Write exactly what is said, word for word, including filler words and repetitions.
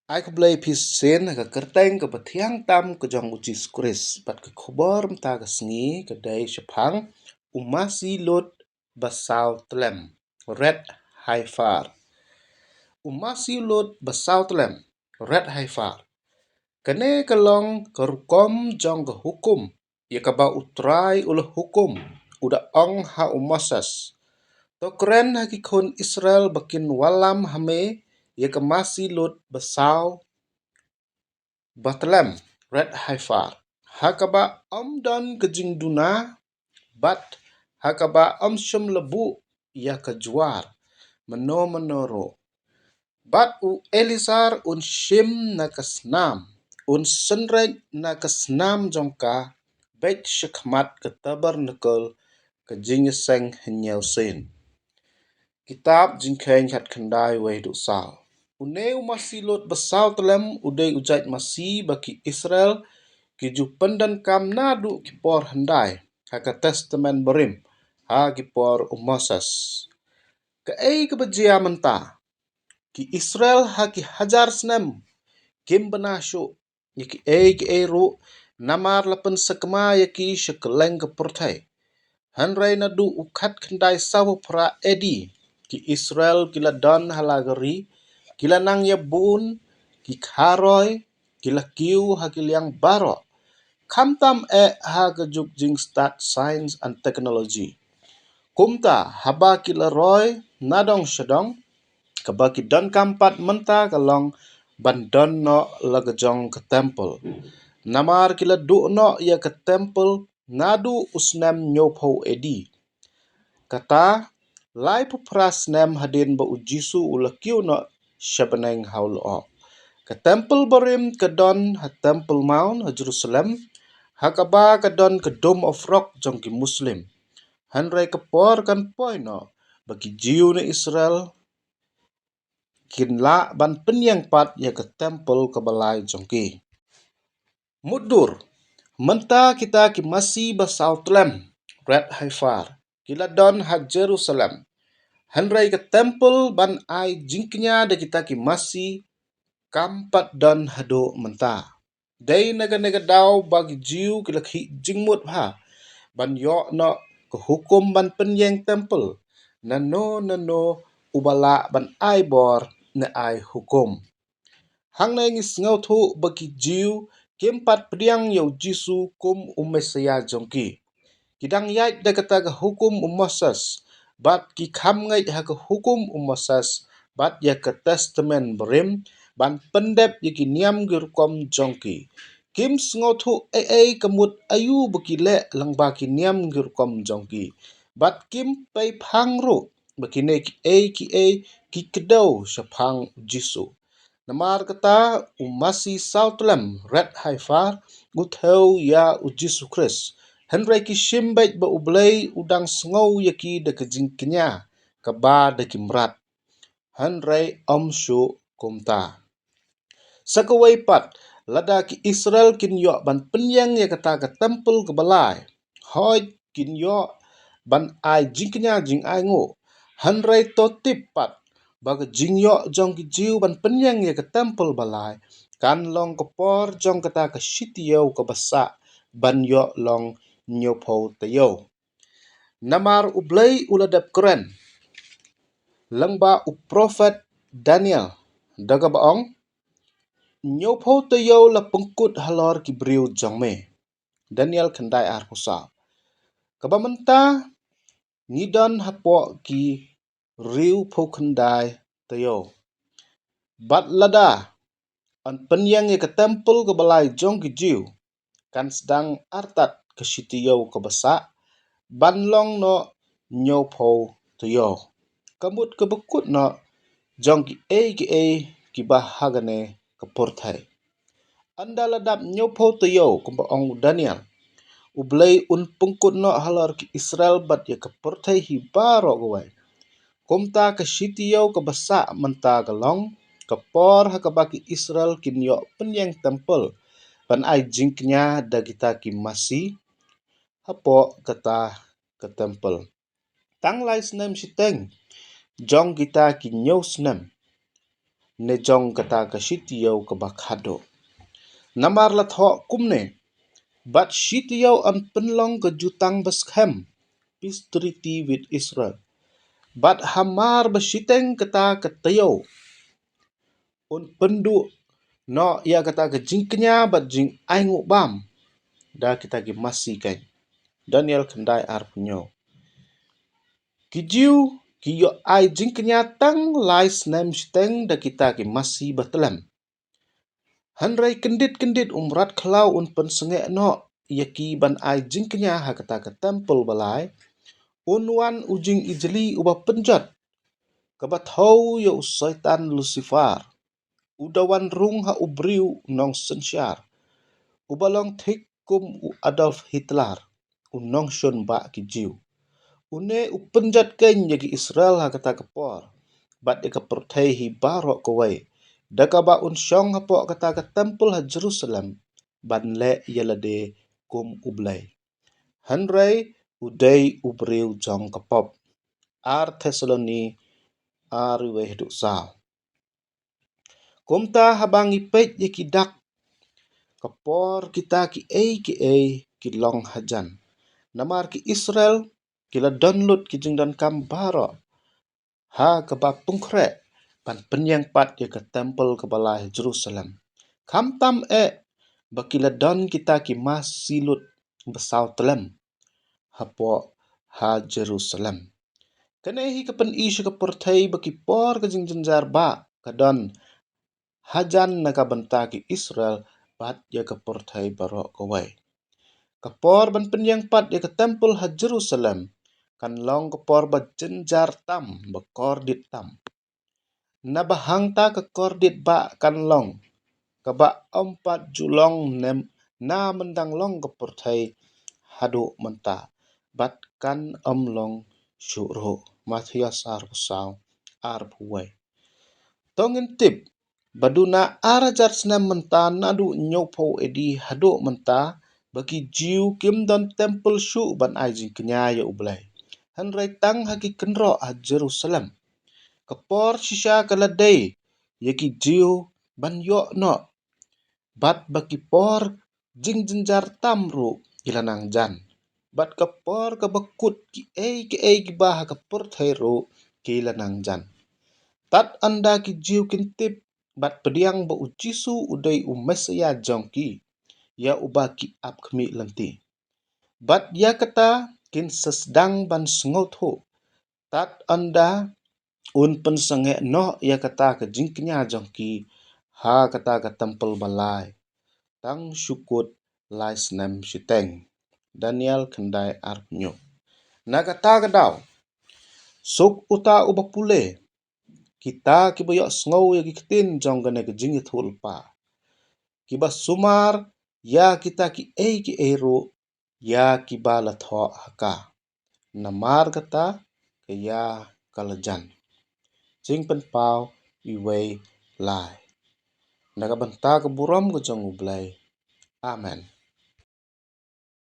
Ai khublei phi shisien ha ka kyrteng kaba thiang tam ka jong u Jisu Khrist. Bad ka khubor mynta ka sngi ka dei shaphang u masi lut ba saw tlem, Red Heifer. U masi lut ba saw tlem, Red Heifer. Kane ka long ka rukom jong ka hukum ïa kaba U Trai u la hukum, u da ong ha u Moses: To kren ha ki khun Israel ba kin wallam ha me ïa ka masi lut ba saw ba tlem, Red Heifer, ha kaba ym don ka jingduna, bad ha kaba ym shym la buh ïa ka jwar mano mano ruh. Bad u Eleazar un shim na ka snam, un synreit na ka snam jong ka, beit shakhmat ka tabernacle ka jingïaseng hynñiew sien. Kitab Jingkheiñ khatkhyndai wei haduh saw. Une u masi lut ba saw tlem u dei u jait masi ba ki Israel ki ju pyndonkam naduh ki por hyndai ha ka Testament Barim, ha ki por u Moses. Kaei kaba jia mynta? Ki Israel ha ki hajar snem kim bna shuh ïa kiei kiei ruh, namar la pynsakma ïa ki sha kylleng ka pyrthei. Hynrei naduh u khatkhyndai saw phra A D, ki Israel ki la don ha la ka ri, ki la nang ïabun, ki kharoi, ki la kiew ha ki liang baroh, khamtam eh ha ka juk jingstad science and technology. Kumta haba ki la roi nadong shadong, kaba ki donkam pat mynta ka long ban don noh la ka jong ka temple. Namar ki la duh noh ïa ka temple naduh u snem hynñiewphew A D. Kata, laiphew phra snem hadien ba u Jisu u la kiew noh sha bneng ha u lyoh. Ka temple barim ka don ha Temple Mount ha Jerusalem, ha kaba ka don ka Dome of Rock jong ki Muslim. Hynrei ka por kan poi noh ba ki Jiw ne Israel kin lah ban pynïeng pat ïa ka temple kaba lai jong ki. Mutdur, mynta kita ki masi ba saw tlem, Red Heifer, ki la don ha Jerusalem. Hynrei ka temple ban ai jingkñia da kita ki masi kam pat don haduh mynta. Dei na kane ka daw ba ki Jiw ki la khih jingmut bha ban ïoh noh ka hukum ban pynïeng temple. Nano nano uba lah ban ai bor ne ai hukum. Hangne ngi sngewthuh ba ki Jiw kim pat pdiang ïa u Jisu kum u Messiah jong ki. Ki dang ïaid da kata ka hukum u Moses, bad ki kham ngeit ha ka hukum u Moses bad ïa ka Testament Barim ban pyndep ïa ki niam ki rukom jong ki. Kim sngewthuh ei ei ka mut aïu ba ki leh lyngba ki niam ki rukom jong ki, bad kim peiphang ruh ba kine kiei kiei ki kdew shaphang u Jisu. Namar kata u masi saw tlem, Red Heifer, u thew ïa u Jisu Khrist. Hynrei ki shim beit ba U Blei u dang sngew ïa ki da ka jingkñia kaba da ki mrad. Hynrei ym shuh kumta. Sa kawei pat, lada ki Israel kin ïoh ban pynïeng ïa kata ka temple kaba lai, hooid, kin ïoh ban ai jingkñia jingainguh. Hynrei to tip pat ba ka jingïoh jong ki Jiw ban pynïeng ïa ka temple ba lai kan long ka por jong kata ka shi taïew kaba sah ban ïoh long hynñiewphew taïew. Namar U Blei u la dep kren lyngba u prophet Daniel da kaba ong: Hynñiewphew taïew la pynkut halor ki briew jong me. Daniel khyndai arphew saw. Kaba mynta ngi don hapoh ki hynriewphew khyndai taïew. Bad lada yn pynïeng ïa ka temple kaba lai jong ki Jiw, kan sdang artat ka shi taïew kaba sah ban long noh hynñiewphew taïew. Ka mut kaba kut noh jong kiei kiei kiba ha kane ka pyrthei. Ynda la dap hynñiewphew taïew, kumba ong u Daniel, U Blei un pynkut noh halor ki Israel bad ïa ka pyrthei hi baroh kawei. Kumta ka shi taïew kaba sah mynta ka long ka por ha kaba ki Israel kin ïoh pynïeng temple ban ai jingkñia da kita ki masi hapoh kata ka temple. Tang lai snem shiteng jong kita ki hynñiew snem, ne jong kata ka shitaïew kaba khadduh. Namar la thoh kumne: Bad shitaïew yn pynlong ka jutang ba skhem, peace treaty with Israel. Bad hamar ba shiteng kata ka taïew, un pynduh noh ïa kata ka jingkñia bad jingainguh bam da kita ki masi keiñ. Daniel khyndai arphew hynñiew. Ki Jiw ki ïoh ai jingkñia tang lai snem shiteng da kita ki masi ba tlem. Hynrei kyndit kyndit u mrad khlaw un pynsangeh noh ïa ki ban ai jingkñia ha kata ka templ ba lai. Un wan u jingijli uba pynjot, kaba thew ïa u Soitan Lucifer, u da wan rung ha u briew u nongsynshar, uba long thik kum u Adolf Hitler, u nongshun bah ki Jiw. Une u pynjot keiñ ïa ki Israel ha kata ka por bad ïa ka pyrthei hi baroh kawei, da kaba un shong hapoh kata ka templ ha Jerusalem ban leh ïa lade kum u Blei. Hynrei u dei u briew jong ka pop. Ar Thessaloni ar, wei haduh saw. Kumta haba ngi peit ïa ki dak, ka por kita kiei kiei ki long hajan. Namar ki Israel ki la don lut ki jingdonkam baroh ha kaba pynkhreh ban pynïeng pat ïa ka templ kaba lai ha Jerusalem. Khamtam eh ba ki la don kita ki masi lut ba saw tlem hapoh ha Jerusalem. Kane hi ka pyni sha ka pyrthei ba ki por ka jingjynjar bah ka don hajan na ka bynta ki Israel bad ïa ka pyrthei baroh kawei. Ka por ban pynïeng pat ïa ka templ ha Jerusalem kan long ka por ba jynjar tam, ba kordit tam. Naba hangta ka kordit bah kan long kaba ym pat ju long ne na mynta long ka pyrthei haduh mynta, bad kan ym long shuh ruh. Mathaios arphew saw, arphew wei. To ngin tip ba duna ar hajar snem mynta, naduh hynñiewphew A D haduh mynta, ba ki Jiw kim don templ shuh ban ai jingkñia ïa U Blei, hynrei tang ha ki kynroh ha Jerusalem. Ka por shisha ka la dei ïa ki Jiw ban ïoh noh, bad ba ki por jingjynjar tam ruh ki la nang jan, bad ka por kaba kut kiei kiei kiba ha ka pyrthei ruh ki la nang jan. Tad ynda ki Jiw kin tip bad pdiang ba U Jisu u dei u Messaïah jong ki, ïa uba ki ap khmih lynti, bad ïa kata kin sa sdang ban sngewthuh. Tad ynda un pynsangeh noh ïa kata ka jingkñia jong ki ha kata ka templ ba lai, tang shu kut lai snem shiteng. Daniel khyndai arphew hynñiew. Na kata ka daw, suk uta uba pule, kita kiba ïohsngew ïa ki ktien jong kane ka jingïathuhlypa, kiba sumar ïa kita kiei kiei ruh ïa kiba la thoh ha ka. Namar kata ka ïa ka la jan. Jingpynpaw iwei lai. Na ka bynta ka burom ka jong U Blei. Amen.